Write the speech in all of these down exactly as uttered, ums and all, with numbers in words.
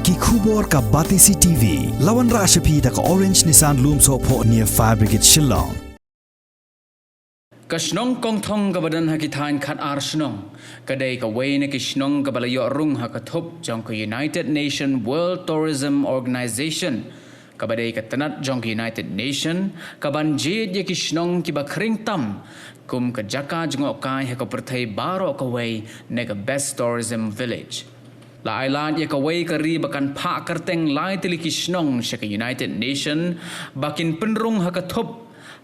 Ki khubor ka Batesi T V. La wanrah sha phi da ka Orange Nissan Lumsohphoh near Fire Brigade Shillong. Ka shnong Kongthong kaba don ha ki thaiñ khatar shnong ka dei kawei na ki shnong kaba la ïoh rung ha ka thup jong ka United Nation World Tourism Organization, kaba dei ka tnat jong ka United Nation kaban jied ïa ki shnong kiba khring tam kum ka jaka jngohkai ha ka pyrthei baroh kawei ne ka Best Tourism Village. La ai lad ïa kawei ka ri ba kan phah kyrteng lai tylli ki shnong sha ka United Nation ba kin pynrung ha ka thup,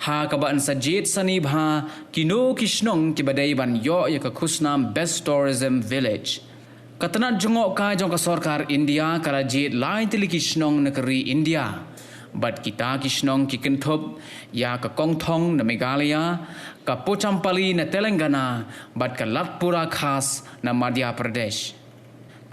ha kaba yn sa jied sani bha kino ki shnong kiba dei ban ïoh ïa ka khusnam Best Tourism Village. Ka tnat jngohkai jong ka sorkar India ka la jied lai tylli ki shnong na ka ri India. Bad kita ki shnong ki kynthup ïa ka Kongthong na Meghalaya, ka Pochampally na Telangana, bad ka Latpura Khas na Madhya Pradesh.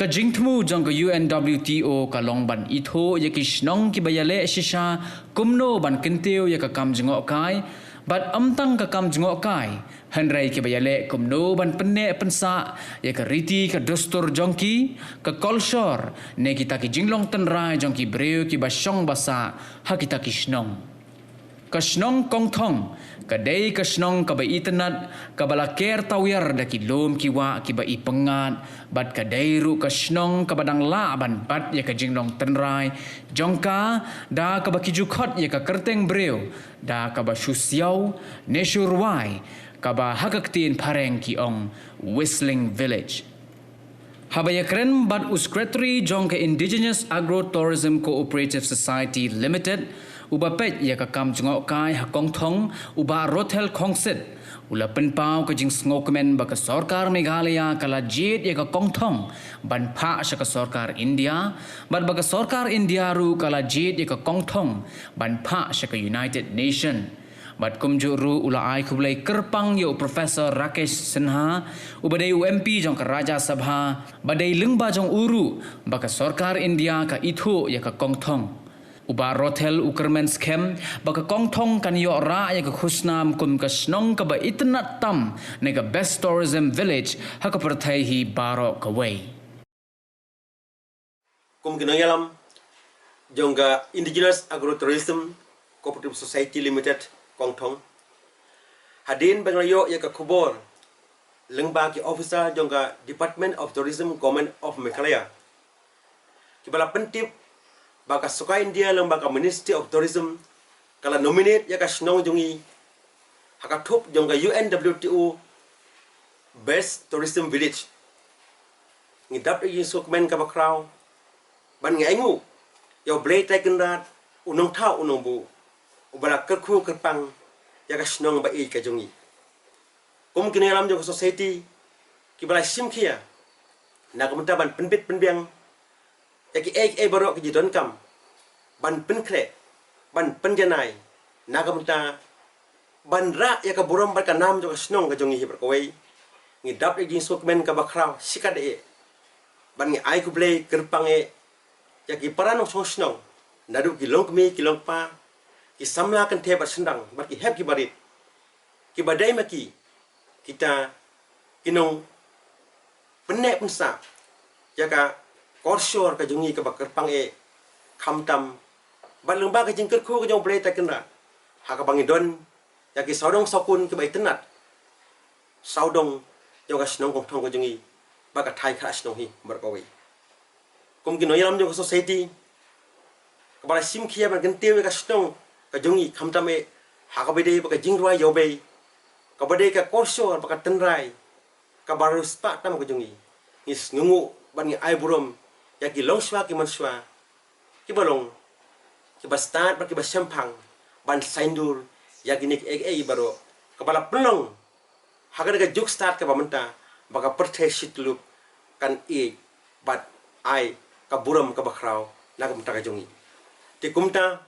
Ka jingthmu jong ka U N W T O ka long ban ithuh ïa ki shnong kiba ïaleh shisha kumno ban kyntiew ïa ka kam jngohkai, bad ym tang ka kam jngohkai, hynrei kiba ïaleh kumno ban pynneh pynsah ïa ka riti ka dustur jong ki, ka kolshor, ne kita ki jinglong tynrai jong ki briew kiba shong ba sah ha kita ki shnong. Ka shnong Kongthong ka dei ka shnong kaba itynnad, kaba la ker tawiar da ki lum ki wah kiba ipyngngad, bad ka dei ruh ka shnong kaba dang lah ban bat ïa ka jinglong tynrai jong ka, da kaba ki ju khot ïa ka kyrteng briew da kaba shu siaw ne shu rwai, kaba ha ka ktien phareng ki ong Whistling Village. Haba ïakren bad u Secretary jong ka Indigenous Agro Tourism Cooperative Society Limited, uba peit ïa ka kam jngohkai ha Kongthong, u Bah Rothel Khongsit, u la pynpaw ka jingsngewkmen ba ka sorkar Meghalaya ka la jied ïa ka Kongthong ban phah sha ka sorkar India, bad ba ka sorkar India ruh ka la jied ïa ka Kongthong ban phah sha ka United Nation. Bad kumjuh ruh u la ai khublei kyrpang ïa u Professor Rakesh Sinha, uba dei u M P jong ka Rajya Sabha, ba dei lyngba jong u ruh ba ka sorkar India ka ithuh ïa ka Kongthong. U Bah Rothel u kyrmen skhem ba ka Kongthong kan ïoh rah ïa ka khusnam kum ka shnong kaba itynnad tam ne ka Best Tourism Village ha ka pyrthei hi baroh kawei. Kum ki nongïalam jong ka Indigenous Agro Tourism Cooperative Society Limited, Kongthong, hadien ba nga la ïoh ïa ka khubor lyngba ki officer jong ka Department of Tourism, Government of Meghalaya, kiba la pyntip ba ka sorkar India lyngba ka Ministry of Tourism ka la nominate ïa ka shnong jong ngi ha ka thup jong ka U N W T O Best Tourism Village. Ngi dap ïa ka jingsngewkmen kaba khraw, bad ngi ainguh ïa U Blei Trai Kynrad, U Nongthaw U Nongbuh, uba la kyrkhu kyrpang ïa ka shnong ba ïeit ka jong ngi. Kum ki nongïalam jong ka society kiba la shim khia na ka bynta ban pynbit pynbiang ïa kiei kiei baroh ki jingdonkam, ban pynkhreh, ban pynjanai na ka bynta ban rah ïa ka burom bad ka nam jong ka shnong ka jong ngi hi baroh kawei. Ngi dap ïa ka jingsngewkmen kaba khraw shikatdei, bad ngi ai khublei kyrpang ïa ki para nongshong shnong, naduh ki longkmie ki longkpa, ki samla kynthei bad shynrang, bad ki hep ki barit, kiba dei ma ki kita ki nongpynneh pynsah ïa ka kolshor ka jong ngi kaba kyrpang eh, khamtam bad lyngba ka jingkyrkhu ka jong U Blei Trai Kynrad, ha kaba ngi don ïa ki sawdong sawkun kiba itynnad, sawdong jong ka shnong Kongthong ka jong ngi bad ka thaiñ khatar shnong hi baroh kawei. Kum ki nongïalam jong ka society, kaba la shim khia ban kyntiew ïa ka shnong ka jong ngi, khamtam eh ha kaba dei bad ka jingrwai ïawbei, kaba dei ka kolshor bad ka tynrai kaba riewspah tam ka jong ngi. Ngi sngewnguh bad ngi ai burom ïa ki longshuwa ki manshuwa, kiba long kiba stad bad kiba shemphang ban saiñdur ïa kine kiei kiei baroh, kaba la pynlong ha kane ka juk stad kaba mynta, ba ka pyrthei shi tylli kan ïeit bad ai ka burom kaba khraw na ka bynta ka jong ngi. Te kumta,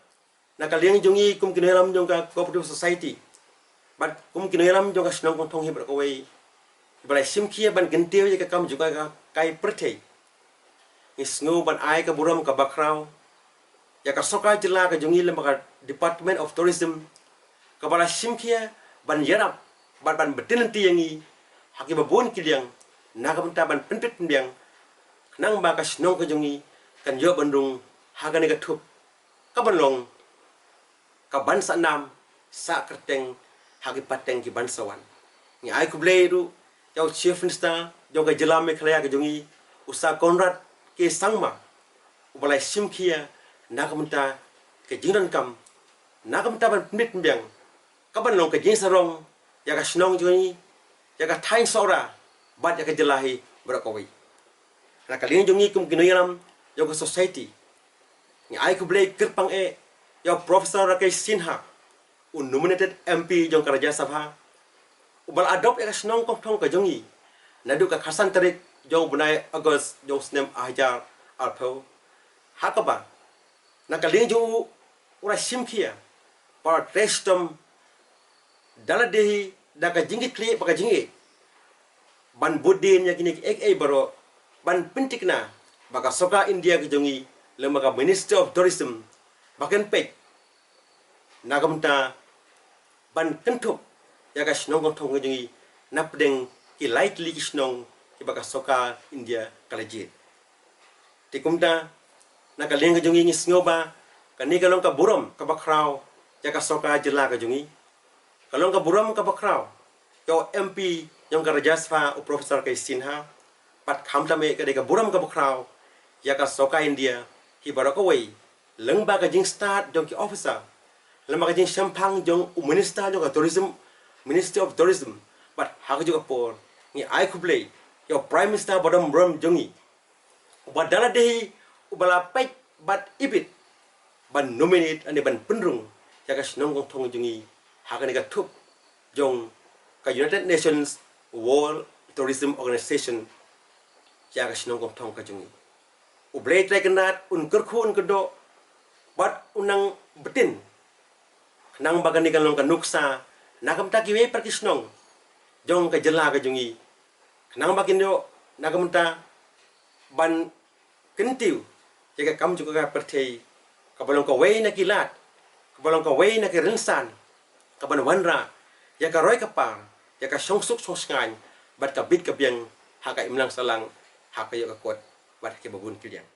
na ka liang jong ngi kum ki nongïalam jong ka Cooperative Society bad kum ki nongïalam jong ka shnong Kongthong hi baroh kawei, ba la shim khia ban kyntiew ïa ka kam jngohkai pyrthei, ngi sngew ban ai ka burom kaba khraw ïa ka sorkar jylla ka jong ngi lyngba ka Department of Tourism, kaba la shim khia ban ïarap bad ban btin lynti ïa ngi ha kiba bun ki liang na ka bynta ban pynbit pynbiang, khnang ba ka shnong ka jong ngi kan ïoh ban rung ha kane ka thup, ka ban long ka ban sah nam sah kyrteng ha ki pateng ki ban sa wan. Ngi ai khublei ruh ïa u Chief Minister jong ka jylla Meghalaya ka jong ngi, u Sir Conrad K Sangma, uba la shim khia na ka bynta ka jingdonkam, na ka bynta ban pynbit pynbiang, ka ban long ka jingsarong ïa ka shnong jong ngi, ïa ka thaiñ Sohra bad ïa ka jylla hi baroh kawei. Na ka liang jong ngi kum ki nongïalam jong ka society, ngi ai khublei kyrpang eh ïa u Professor Rakesh Sinha, u nominated M P jong ka Rajya Sabha, uba la adopt ïa ka shnong Kongthong ka jong ngi naduh ka khatsan tarik jong u bnai August jong u snem ar hajar arphew, ha kaba na ka liang jong u, u la shim khia para trei shitom da lade hi da ka jingkitkhlieh bad ka jingïeit ban bud dien ïa kine kiei kiei baroh, ban pynthikna ba ka sorkar India ka jong ngi lem bad ka Ministry of Tourism ba kin peit na ka bynta ban kynthup ïa ka shnong Kongthong ka jong ngi napdeng ki lai tylli ki shnong kiba ka sorkar India ka la jied. Te kumta, na ka liang ka jong ngi ngi sngew ba kane ka long ka burom kaba khraw ïa ka sorkar jylla ka jong ngi, ka long ka burom kaba khraw ïa u M P jong ka Rajya Sabha, u Professor Rakesh Sinha, bad khamtam eh ka dei ka burom kaba khraw ïa ka sorkar India hi baroh kawei, lyngba ka jingstad jong ki officer, lyngba ka jingshemphang jong u Minister jong ka Tourism, Ministry of Tourism, bad ha kajuh ka por ngi ai khublei ïa u Prime Minister badonburom jong ngi, uba da lade hi uba la peit bad ibit ban nominate lane ban pynrung ïa ka shnong Kongthong jong ngi ha kane ka thup jong ka United Nations World Tourism Organization ïa ka shnong Kongthong ka jong ngi. U Blei Trai Kynrad un kyrkhu un kyrdoh bad un nang btin khnang ba kane kan long ka nuksa na ka bynta kiwei pat ki shnong jong ka jylla ka jong ngi, khnang ba kin ïoh na ka bynta ban kyntiew ïa ka kam jong ka pyrthei, kaba long kawei na ki lad, kaba long kawei na ki rynsan, kaban wanrah ïa ka roi ka par, ïa ka shongsuk shongshngaiñ bad ka bit ka biang ha ka imlang sahlang, ha ka ïoh ka kot bad ha kiba bun ki liang.